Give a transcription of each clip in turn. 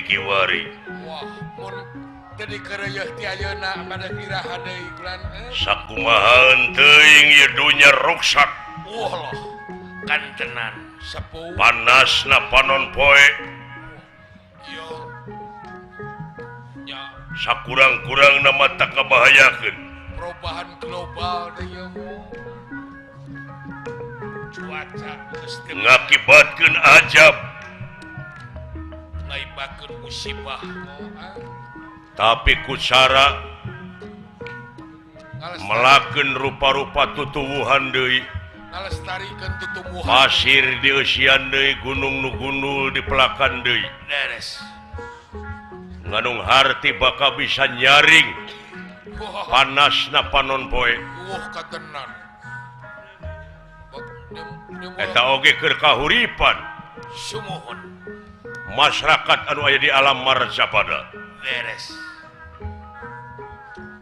kiwari. Wah, mun teu dikereyeuh ti ayeuna pada iraha deui kulan. Sakumaha teuing ieu dunya ruksak. Wah loh, kantenan sepuh. Panasna panon poe. Yo. Nya. Sakurang-kurang nama tak kabahayakeun. Perubahan global deui ieu. Cuaca geus teu Ngakibatkeun ajab. Ngaibakeun musibah. Tapi ku cara melakeun rupa-rupa tutuwuhan deui. Ngalestarikeun tutumbuhan. Pasir dieusian deui, gunung nu gundul dipelakan deui. Beres. Ngandung harti bakal bisa nyaring Wah, panasna panon poe. Wah, katenan. Eta oge keur kahuripan Sumuhun. masyarakat anu aya di alam marcapada. Beres.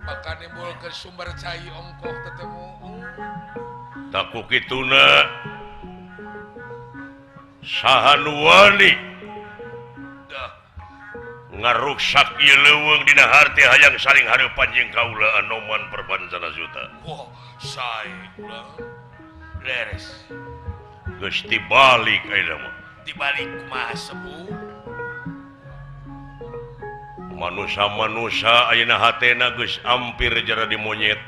Bakal nimbulkeun sumber cai ongkoh tetemu. Tah ku kituna saha nu wani Dah. ngaruksak ieu leuweung dina harti hayang saling hareupan jeung kaula Anoman Perbansana Suta. Wah, sae ulah. Beres. Geus dibalik ayeuna mah. Dibalik kumaha, sepuh? Manusia-manusia ayeuna hatena geus ampir jara di monyet.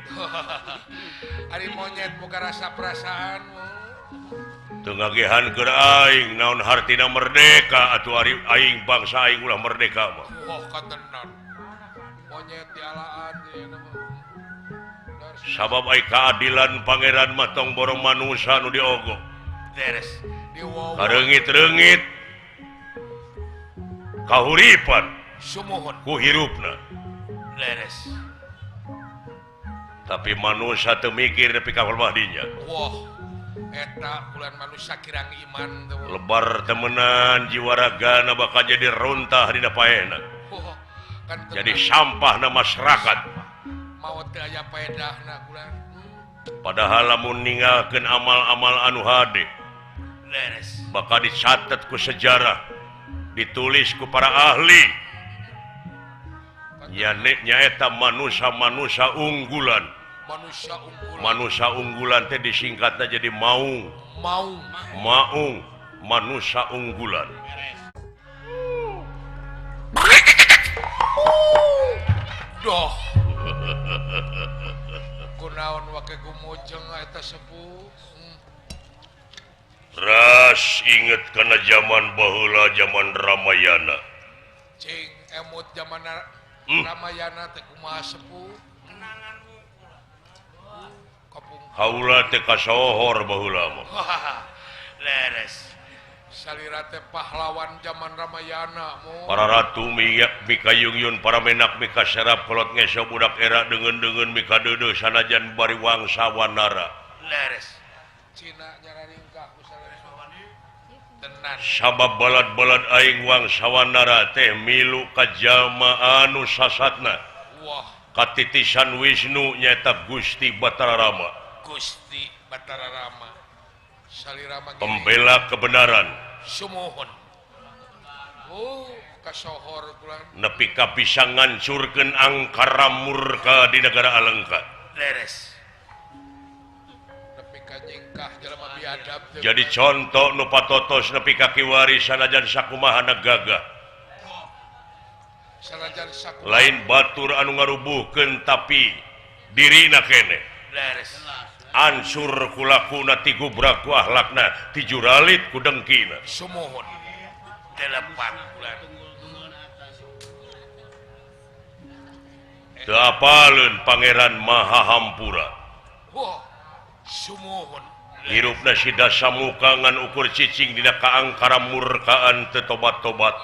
Ari monyet boga rasa perasaan. Teu ngagehan keur aing naon hartina merdeka atuh, ari aing bangsa aing ulah merdeka mah. Wah, katenan. Monyet dialaan ieu mah. Sabab ai keadilan pangeran mah tong borong manusia nu diogo. Beres. Diwowo. Kareungit-reungit kahuripan Sumuhun. ku hirupna. Beres. Tapi manusia teu mikir nepi ka dinya. Wah, eta bulan manusia kirang iman teh. Lebar temenan jiwa ragana bakal jadi runtah dina paehna. Wah, kan tenan. Jadi sampah na masyarakat. Maot teu aya paedahna bulan. Padahal lamun ninggalkeun amal-amal anu hade Beres. bakal dicatat ku sejarah, ditulis ku para ahli nya, nyaeta manusia-manusia unggulan. Manusia unggulan. Manusia unggulan teh disingkatnya jadi maung. Mau. Maung, manusia unggulan. Doh. Kunaon wake gumujeng eta, sepuh? Ras inget karena zaman baheula, zaman Ramayana. Cing emut zaman Ramayana teh kumaha, sepuh? Kapung. Kaula teh kasohor baheula mah. Leres. Salira teh pahlawan zaman Ramayana mo. Para ratu miyak mikayungyun, para menak mikaserap, kolot ngeso budak era deungeun-deungeun mikadeudeuh sanajan bari wangsa wanara. Leres. Cina nyararingkah ku salira. Tenan. Sabab balad-balad aing wangsa wanara teh milu ka jalma anu sasatna Wah, katitisan Wisnu, nyaeta Gusti Batara Rama. Gusti Batara Rama. Salira mah gini. Pembela kebenaran. Sumuhun. Oh, kasohor kulan. Nepi ka bisa ngancurkeun angkara murka di negara Alengka. Leres. Nepi ka nyingkah jelema biadab teh. Jadi contoh nu patotos nepi ka kiwari sanajan sakumahana gagah. Sanajan sakumaha. Lain batur anu ngarubuhkeun, tapi dirina keneh. Leres. Ansur kulakuna, tigubrak ku akhlakna, tijuralit ku dengkina. Sumuhun. Telepat bulan. Teu apaleun Pangeran Maha Hampura. Wah, sumuhun. Hirupna si Dasamuka ngan ukur cicing dina kaangkara murkaan, teu tobat-tobat.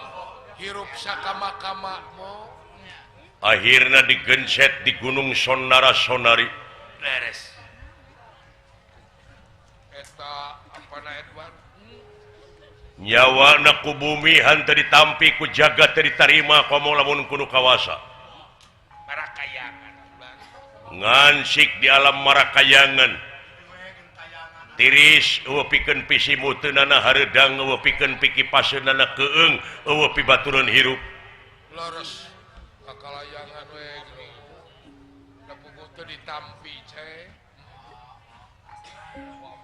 Hirup sakama-kama mo. Akhirna digencet di Gunung Sonara Sonari. Beres. Eta apa na Edward? Nyawa na ku bumi henteu ditampi, ku jagat teu ditarima, komo lamun kudu kawasa. Marakayangan bulan. Ngansik di alam marakayangan, tiris eueuh pikeun pisimuteunana, hareudang eueuh pikeun pikipaseunana, keung eueuh pibatureun hirup. Leres kakalayangan we geuning. Da puguh teu ditampi ceng.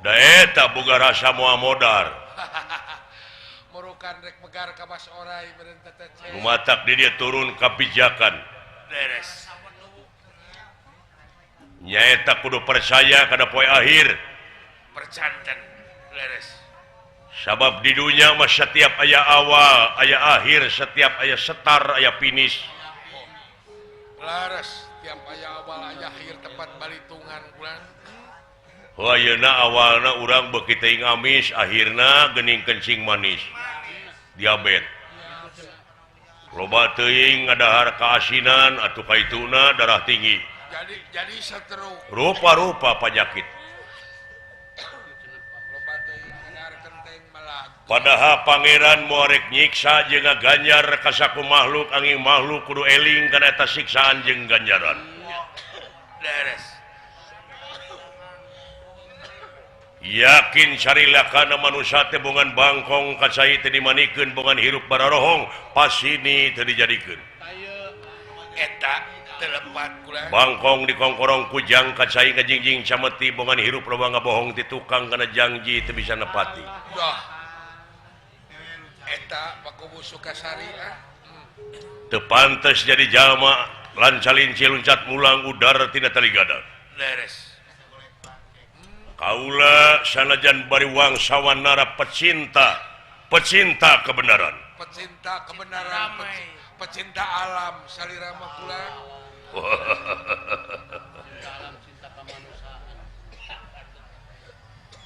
Da eta boga rasa moal modar. Murukan rek megar ka Mas Orai meureun teh ceng. Lumatak di dieu turun kapijakan. Beres. Nyaeta kudu percaya kana poe akhir. Percanten leres. Sabab di dunya mah setiap aya awal, aya akhir, setiap aya setar, aya finish. Leres, tiap aya awal aya akhir tempat balitungan kulan. Ayeuna awalna urang beuki teuing amis, akhirna geuning kencing manis. Diabet. Loba teuing ngadahar kaasinan atuh kaituna darah tinggi. Jadi seteru. Rupa-rupa penyakit. Padahal pangeran moarek nyiksa jeung ngaganjar ka saku makhluk angin makhluk kudu eling kana eta siksaan jeung ganjaran. Leres. Yakin sarilakana manusia teh bongan bangkong ka cai teh dimanikeun bongan hirup bararohong pasini teu dijadikeun. Eta telepat kula. Bangkong dikongkorong kujang ka cai ngajingjing cameti bongan hirup loba ngabohong ti tukang kana janji teu bisa nepati. Dah. Eta Pakubu Sukasari ah. Teu pantes jadi jalma lancalinci luncat mulang udar tina tali gada. Leres. Kaula sanajan bari wangsawan nara pecinta, pecinta kebenaran. Pecinta kebenaran, pecinta alam salira mah kula.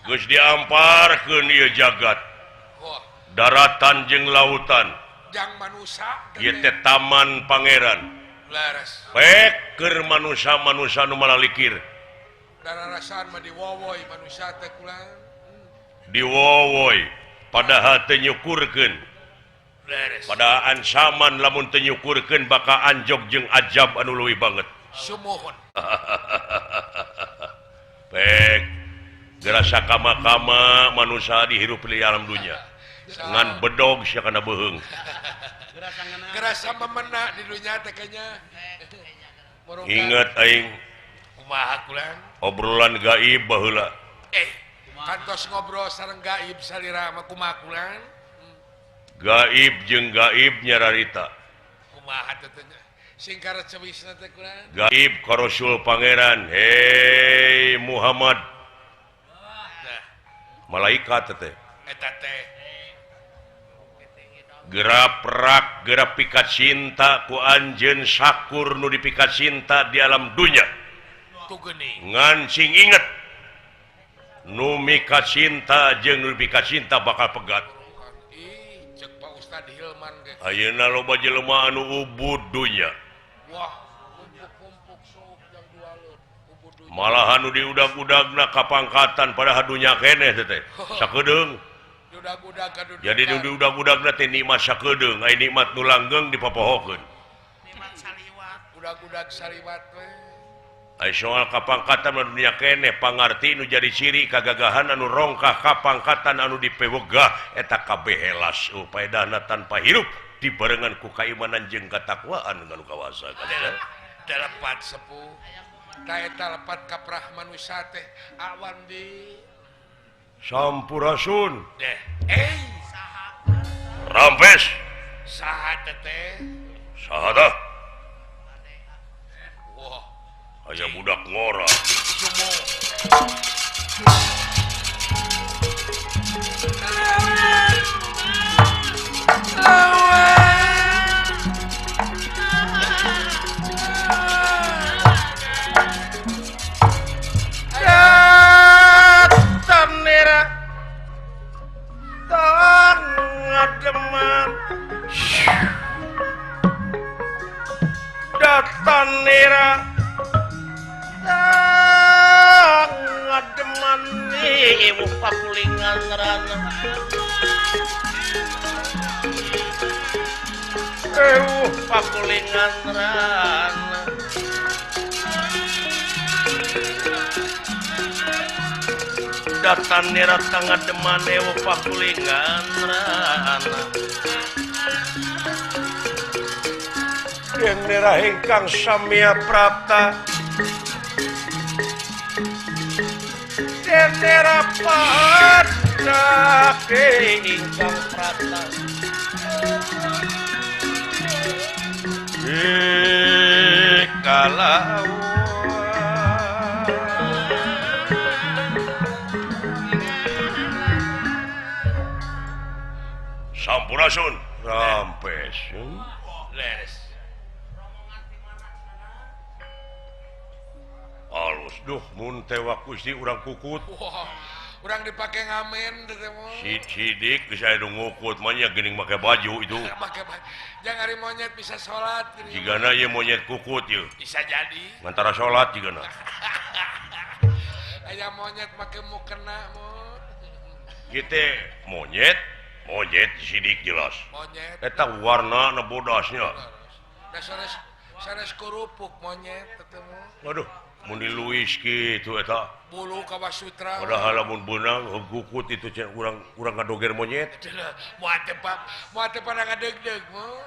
Geus diamparkeun ieu jagat. Daratan jeung lautan. Jang manusa ieu teh taman pangeran. Leres. Pek keur manusa-manusa nu malalikir. Dararasaan mah diwowoy manusia teh kula. Diwowoy padahal teu nyukurkeun. Leres. Pada ancaman lamun teu nyukurkeun bakal anjog jeung ajab anu leuwih banget. Sumuhun. Pek gerasa kama-kama manusia dihirup di alam dunya. Ngan bedog sia kana beuheung. Gerasa memena di dunya teh kayaknya. Ingat aing kumaha kulang? Obrolan gaib baheula. Kantos ngobrol sareng gaib salira mah kumaha kulang? Gaib jeung gaib nyararita. Kumaha teh nya? Singkar cewisna teh kulang? Gaib ka Rasul Pangeran, hei Muhammad. Nah. Malaikat teh. Eta teh. Geura perak, geura pika cinta ku anjeun sakur nu dipika cinta di alam dunya. Ngan sing inget nu mika cinta jeung nu dipika cinta bakal pegat. Cek Pak Ustad Hilman ge. Ayeuna loba jelema anu ubud dunya. Wah, kumpuk-kumpuk suuk jang dualeun ubud dunya. Malahan nu diudag-udagna kapangkatan padahal dunya keneh teh. Sakedeung. Diudag-udag kadudukan. Jadi nu diudag-udagna teh nikmat sakedeung, ai nikmat nu langgeng dipopohokeun. Nikmat saliwat, udag-udag saliwat we. Ai soal kapangkatan mah dunya keneh pangarti nu jadi ciri kagagahan anu rongkah kapangkatan anu dipewegah eta kabeh helas upaedana tanpa hirup dibarengan ku kaimanan jeung katakwaan nu kawasa kana. Telepat sepuh. Ta eta lepat kaprah manusia teh awan di Sampurasun. Deh. Saha? Rampes. Saha teh? Saha tah? Wah. Aya budak ngora. Sumo. Datanera ngademan ibu pakulingan rana pakulingan rana datanera tangademan ewu pakulingan rana Denera ingkang samya prapta Denera padak ingkang prapta Kalau Sampurasun Rampes Leres Alus duh mun tewak Gusti urang kukut. Wah, urang dipake ngamen teh mah. Si Sidik geus aya nu ngukut mah nya geuning make baju itu. Make baju. Jang ari monyet bisa salat geuning. Jigana ieu monyet kukut ieu. Bisa jadi. Ngantara salat jigana. Aya monyet make mukena mun. Kitu monyet, monyet Sidik jelas. Monyet. Eta warna na bodasnya. Da sanes sanes kerupuk monyet teh mah. Waduh. Mun di Luis kitu eta bulu Kawasutra padahal lamun beunang kukut itu cenah urang urang ngadoger monyet moal teh moal teh pada ngadeugdeug mah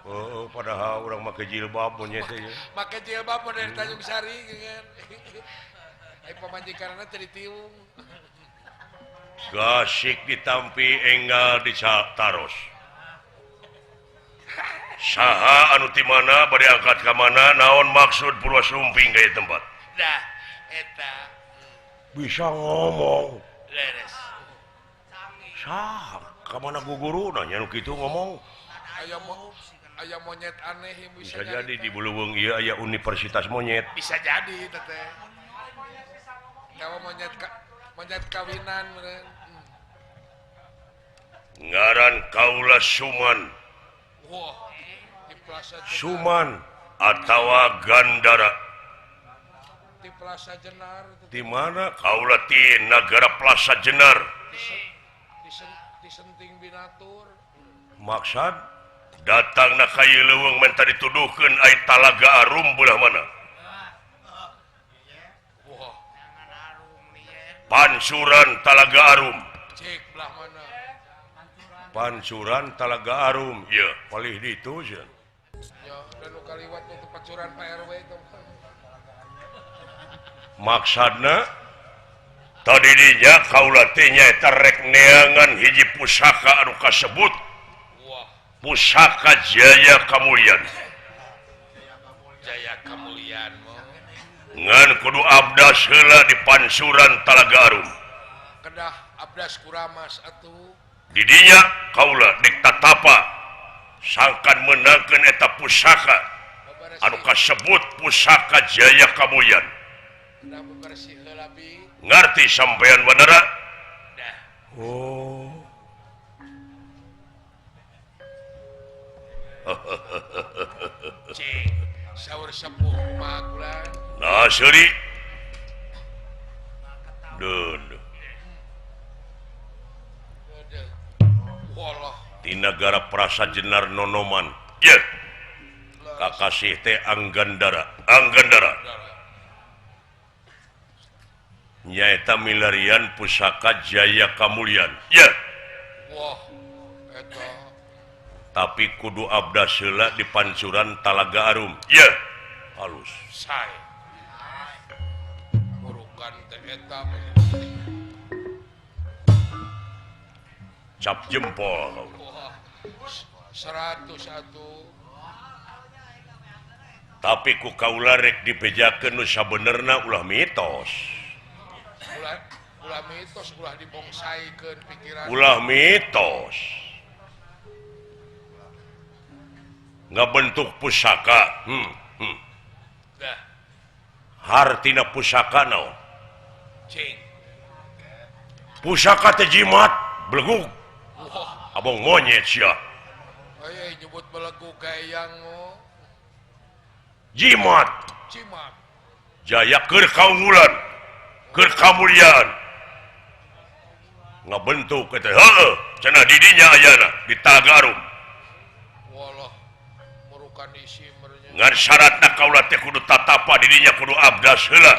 oh padahal urang make jilbab monyet teh make jilbab mun dari Tanjung Sari kan ai pamajikanna teh ditiung gasik ditampi enggal ditaros saha anu ti mana bade angkat ka mana naon maksud Purwa Sumping ka ieu tempat dah eta bisa ngomong leres saha ka mana guguruna nya nu kitu ngomong aya monyet aneh bisa jadi di Buluweung ieu aya universitas monyet bisa jadi teh kawa monyet monyet kawinan meureun ngaran kaula Suman. Wah Suman atawa Gandara di Plaza Jenar. Di mana kaula ti nagara Plaza Jenar di Senting Binatur maksad datangna ka ieu leuweung menta dituduhkeun ai Talaga Arum belah mana. Wah Pancuran Talaga Arum cek belah mana Pancuran Talaga Arum ya palih ditu cenah. Maksudna tadi dinya kaula teh nyaeta rek neangan hiji pusaka anu kasebut pusaka Jaya Kamulyan. Jaya Kamulyan ngan kudu abdas heula di pancuran Talaga Arum kedah abdas kuramas atuh di dinya kaula dek tatapa sangkan meunangkeun eta pusaka anu kasebut pusaka Jaya Kamulyan. Ngarti sampean Bandara? Oh. Cing, saur sepuh kumaha kula? Nah, seuri. Deun. Walah. Di nagara Prasa Jenar Nonoman. Ye. Kakasih teh Anggandara, Anggandara. Nyaeta milarian pusaka Jaya Kamulyan. Ye. Wah, eta. Tapi kudu abdas heula di pancuran Talaga Arum. Ye. Halus. Sae. Murukan teh eta. Cap jempol. Wah, 101. Tapi ku kaula rek dibejakeun nu sabenerna ulah mitos. Ulah mitos, ulah dibongsaikeun pikiran. Ulah mitos. Ngabentuk pusaka. Dah. Hartina pusaka naon? Cing. Pusaka teh jimat belegug. Wah. Abong monyet sia. Aya nyebut belegug ka eyang mo. Jimat. Jimat. Jaya keur kaunggulan, keur kamuliaan. Ngabentuk eta heueuh cenah di dinya ayana di Talaga Arum. Walah, murukan isi merenya. Ngan syaratna kaula teh kudu tatapa di dinya kudu abdas heula.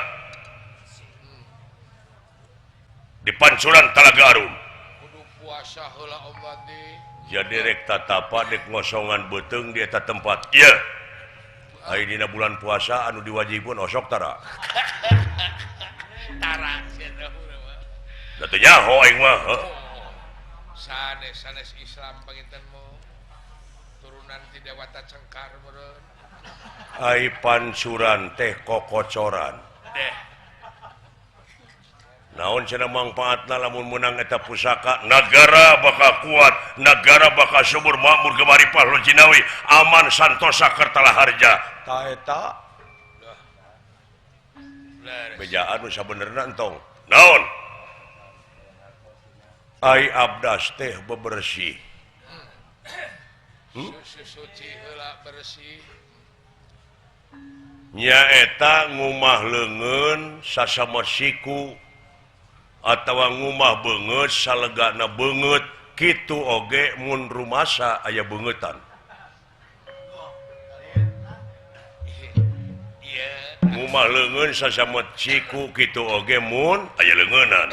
Di pancuran Talaga Arum. Kudu puasa heula Om Wandi. Jadi rek tatapa dek ngosongan beuteung di eta tempat. Ieu. Ai dina bulan puasa anu diwajibkeun osok tara. Tara cenah. Da teu nyaho aing mah. Sanes sanes Islam panginten mo. Turunan ti Dewata Cengkar meureun. Ai pancuran teh kokocoran. Deh. Naon cenah mangfaatna lamun meunang eta pusaka, nagara bakal kuat, nagara bakal subur makmur gemari pahlun jinawi, aman santosa kertala harja. Ta eta bejaan nu sabenerna entong. Naon? Ai abdas teh bebersih. Suci heula bersih. Nyaeta ngumah leungeun sasama siku atawa ngumah beungeut salegana beungeut kitu oge mun rumasa aya beungeutan. Ngumah leungeun sasama siku kitu oge mun aya leungeunan.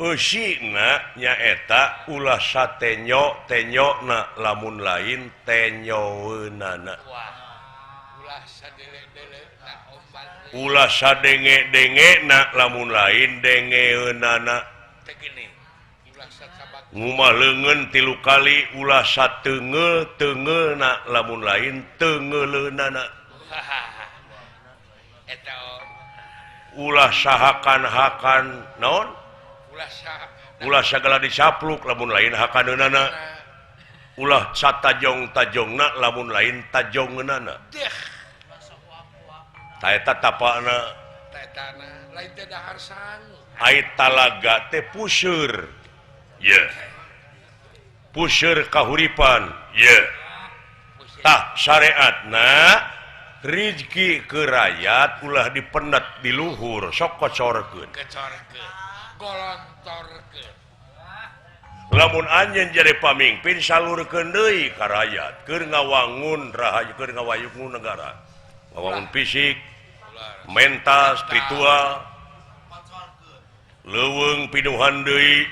Eusina nyaeta ulah satenyo tenyona lamun lain tenyoeunana. Ulah sadenge-dengena lamun lain dengeunana. Ngumah leungeun 3 kali ulah sateungeul-teungeulna lamun lain teungeuleunana. Ulah sahakan-hakan naon? Ulah sagala dicapluk lamun lain hakaneunana. Ulah satajong-tajongna lamun lain tajongeunana. Ta eta tapana lain teh dahar sangu. Ai talaga teh puseur. Ye. Puseur kahuripan. Ye. Tah syariatna rizki ke rakyat ulah dipendet di luhur sok kocorkeun. Kecorkeun. Golontorkeun. Lamun anjeun jadi pamimpin salurkeun deui ka rakyat keur ngawangun rahayu keur ngawayungun negara. Ngawangun fisik, mental, spiritual, leuweung pinuhan deui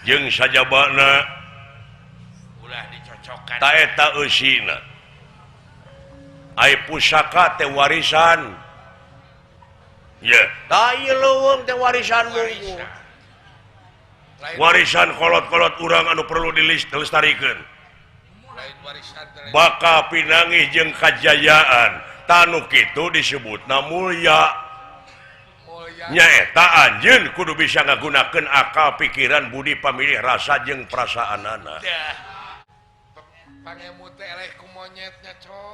jeung sajabana ulah dicocokan. Ta eta eusina. Ai pusaka teh warisan. Ye, tah ieu leuweung teh warisan munggu. Warisan kolot-kolot urang anu perlu dilestarikeun. Bakal pinangih jeung kajayaan. Tanu kitu disebutna mulya. Nyaeta anjeun kudu bisa ngagunakeun akal, pikiran, budi, pamilih, rasa jeung perasaanana.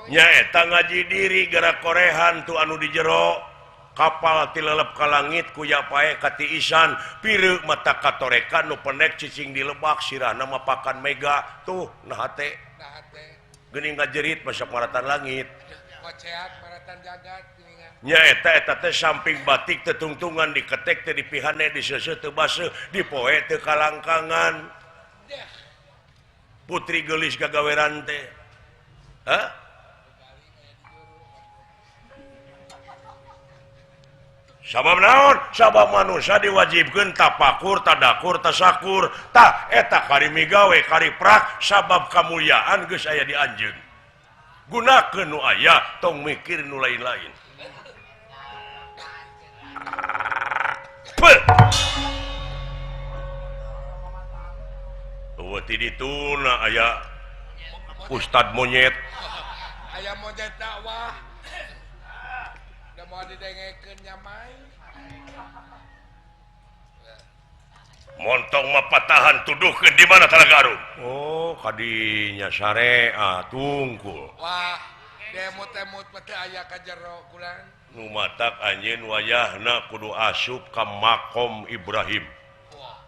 Nyaeta ngaji diri gara korehan tu anu di jero kapal tilelep ka langit kuya pae katiisan pireuk mata katorekan nu pendek cicing di lebak sirahna mapakan mega tuh nah hate geuning ngajerit masuk maratan langit. Nyaeta eta teh samping batik tetungtungan diketek teh dipihane diseuseuh teu baseuh dipoe teu kalangkangan. Putri geulis gagaweran teh. Hah? Sabab naon? Sabab manusia diwajibkeun tapakur, tadakur, tasakur. Tah eta kari migawe, kari prak sabab kamulyaan geus aya di anjeun. Gunakeun nu aya, tong mikir nu lain-lain. Eueuh ti dituna aya Ustad monyet. Aya monyet dakwah. Da moal didengekeun nyamai. Montong mah patahan tuduhkeun di mana Talaga Arum? Oh, kadinya syariat tungkul. Wah, demut-demut mah teu aya ka jero kulang. Nu matak anjeun wayahna kudu asup ka makom Ibrahim. Wah.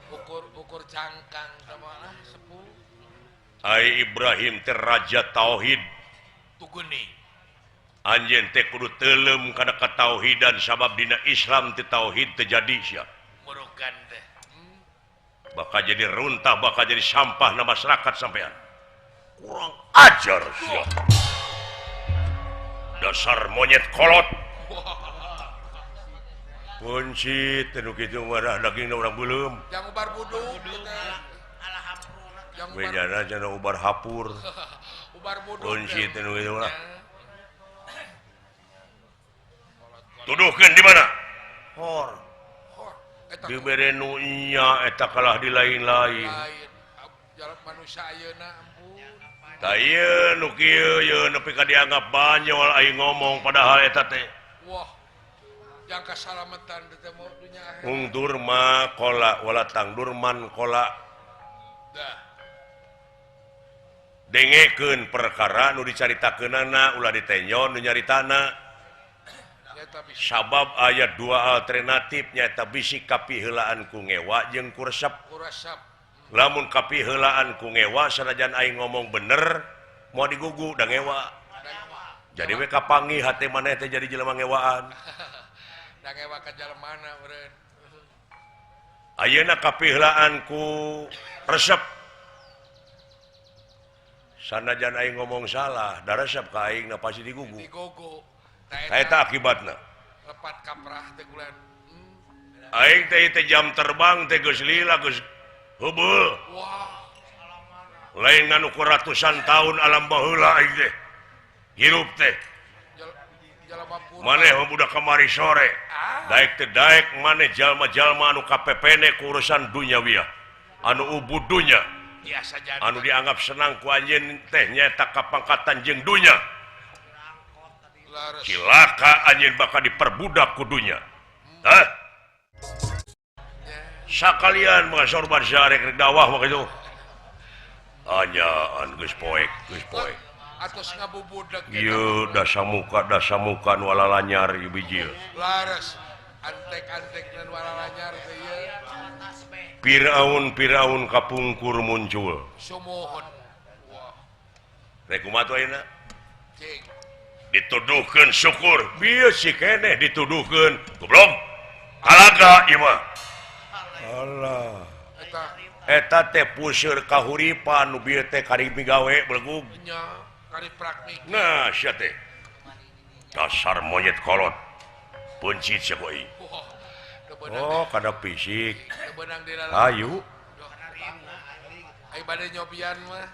Ukur-ukur cangkang sama lah sepuh. Ai Ibrahim teh raja tauhid. Tuguni. Anjeun teh kudu teuleum kana katauhidan sabab dina Islam teh tauhid teu jadi sia. Murukan teh. Bakal jadi runtah, bakal jadi sampah na masyarakat sampean. Kurang ajar sia. Dasar monyet kolot. Kunci teh nu kitu mah dagingna urang beuleum. Jang ubar buduk teh. Bejana cenah ubar hapur. Ubar buduk. Kunci teh nu kitu mah. Tuduhkeun di mana? Hor. Hor. Eta dibere nu nya eta kalah di lain-lain. Lain. Jalep manusia ayeuna ampun. Tah ieu nu kieu ieu nepi ka dianggap banyol aing ngomong padahal eta teh. Wah. Jang kasalamatan teh mau dunya akhirat. Ungdur ma kola wala tangdur man kola. Dah. Dengekeun perkara nu dicaritakeunana ulah ditenyon nu nyaritana. Sabab ayat dua alternatif nyaeta bisi kapiheulaan ku ngewa jeung ku resep. Lamun kapiheulaan ku ngewa sanajan aing ngomong bener moal digugu da ngewa. Jadi we kapanggih hate maneh teh jadi jelema ngewaan. Da ngewa ka jalemana meureun. Ayeuna kapiheulaan ku resep. Sanajan aing ngomong salah, da resep ka aing na pasti digugu. Digugu. Eta akibatna. Lepat kaprah teh kulan. Aing teh teh jam terbang teh geus lila geus heubeul. Wah. Lain nganu ku ratusan tahun alam baheula aing teh. Hirup teh. Maneh budak kamari sore. Daek teh daek maneh jalma-jalma anu kapepene ku urusan dunyawiah. Anu ubud dunya. Anu dianggap senang ku anjeun teh nyaeta kapangkatan jeung dunya. Cilaka anjeun bakal diperbudak ku dunya. Hah? Sakalian mah sorban sarek rek dakwah mah kitu. Anyaan geus poek, geus poek. Atos ngabubudak. Ieu dasamuka nu alalanyar ieu bijil. Laras antek-antek nu alalanyar teh ieu. Firaun kapungkur muncul. Sumuhun. Wah. Rek kumaha tuh ayeuna? Cing. Dituduhkeun syukur bieu si keneh dituduhkeun goblok kalaga ieu mah. Allah eta teh puseur kahuripan nu bieu teh kari migawe belegug nya kari praktik. Nah sia teh dasar monyet kolot pencit sia koi. Oh kada fisik ayu ai bade nyobian mah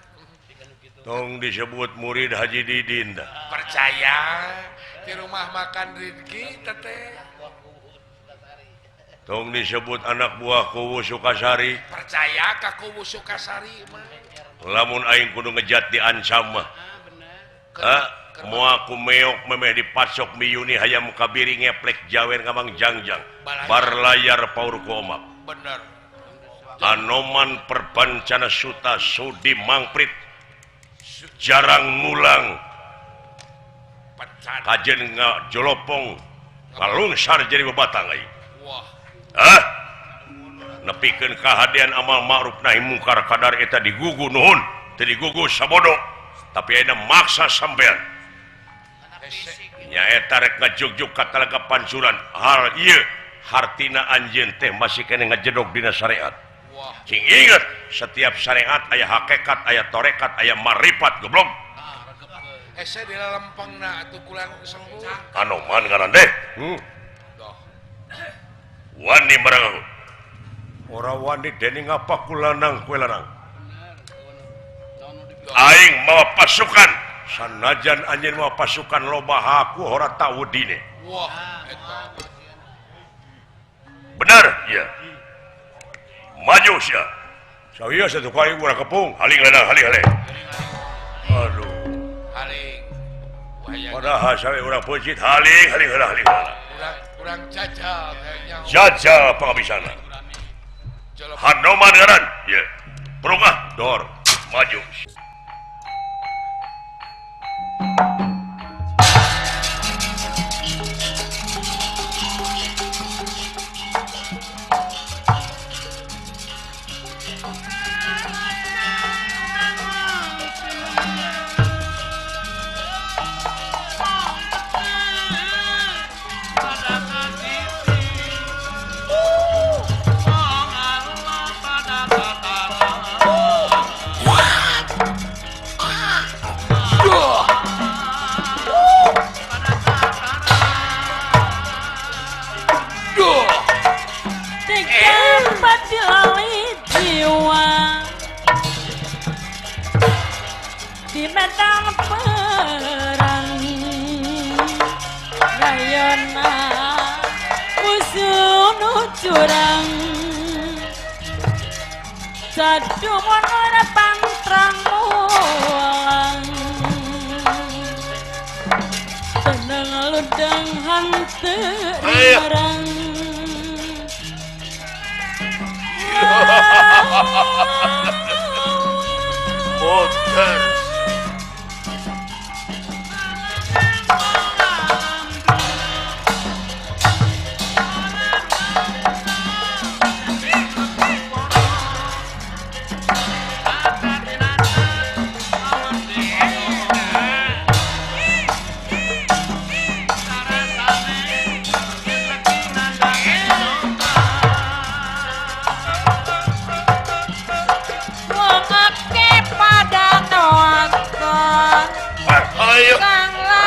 tong disebut murid Haji Didin dah. Percaya di rumah makan Ridki teteh. Tong disebut anak buah Kuwu Sukasari. Percaya ka Kuwu Sukasari mah. Lamun aing kudu ngejat diancam mah. Hah? Moal ku meok memeh dipasok miyuni hayam kabiri ngeplek jawer ngamang jangjang. Barlayar paur ku omak. Bener. Anoman perbancana suta sudi mangprit. Jarang ngulang kajen ngajolopong ngalungsar jadi bebatang aing. Wah. Hah? Nepikeun kahadean amal ma'ruf nahi mungkar kadar eta digugu nuhun, teu digugu sabodo. Tapi ayeuna maksa sampean. Nyaeta rek ngajugjug ka talaga pancuran. Hal ieu hartina anjeun teh masih keneh ngajedog dina syariat. Cing inget setiap syariat aya hakikat, aya torekat, aya marifat goblok. Hese di lempengna atuh kulan sembuh. Anoman ngaran deh. Wani barang. Ora wani dening ngapa ku lanang kowe lanang. Aing mawa pasukan. Sanajan anjeun mawa pasukan loba haku ora tawudine. Wah, eta. Benar, ya. Maju sia. Sawieu satu kali urang kepung, haling lanang haling haling. Aduh. Haling. Padahal sawe urang peuncit haling haling heula haling heula. Urang jajal jajal pangabisana. Hanoman ngaran, ye. Perungah dor maju. curang sadumun pantrang mulang tenang ludang hanteu rirang Muter.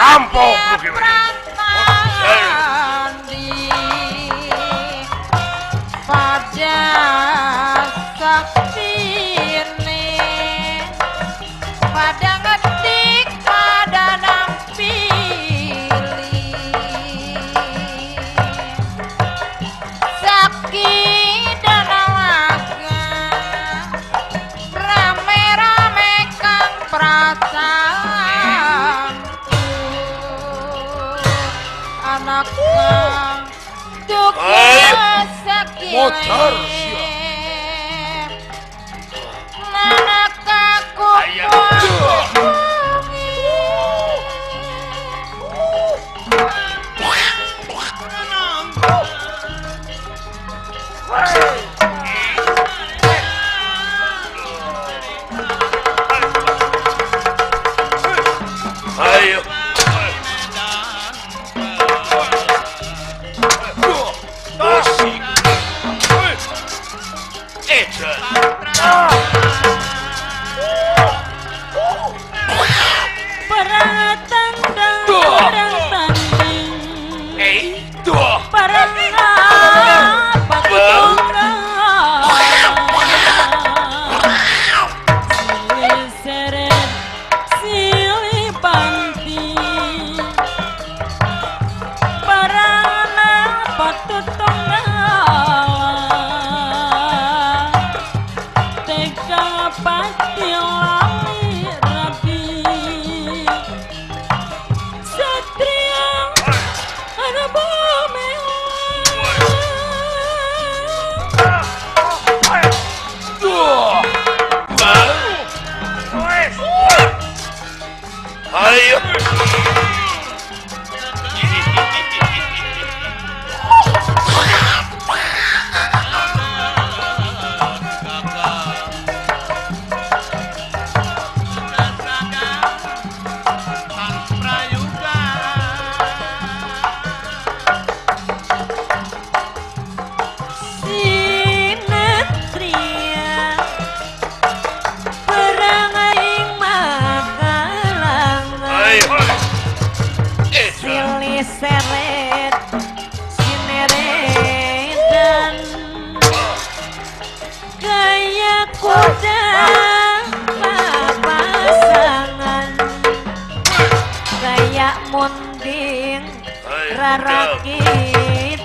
Rampok pada saktine pada ngetik pada nampili sakti dan awaka rame-rame kang prasaan anak kang Motor Ayo. Perang tandang, perang tanding, perang apa silih seret, silih banting, perang apa tega pati lali rabi satria anu bumi. Ayo. Seret sineredan gaya kuda papasangan gaya munding rarakitan.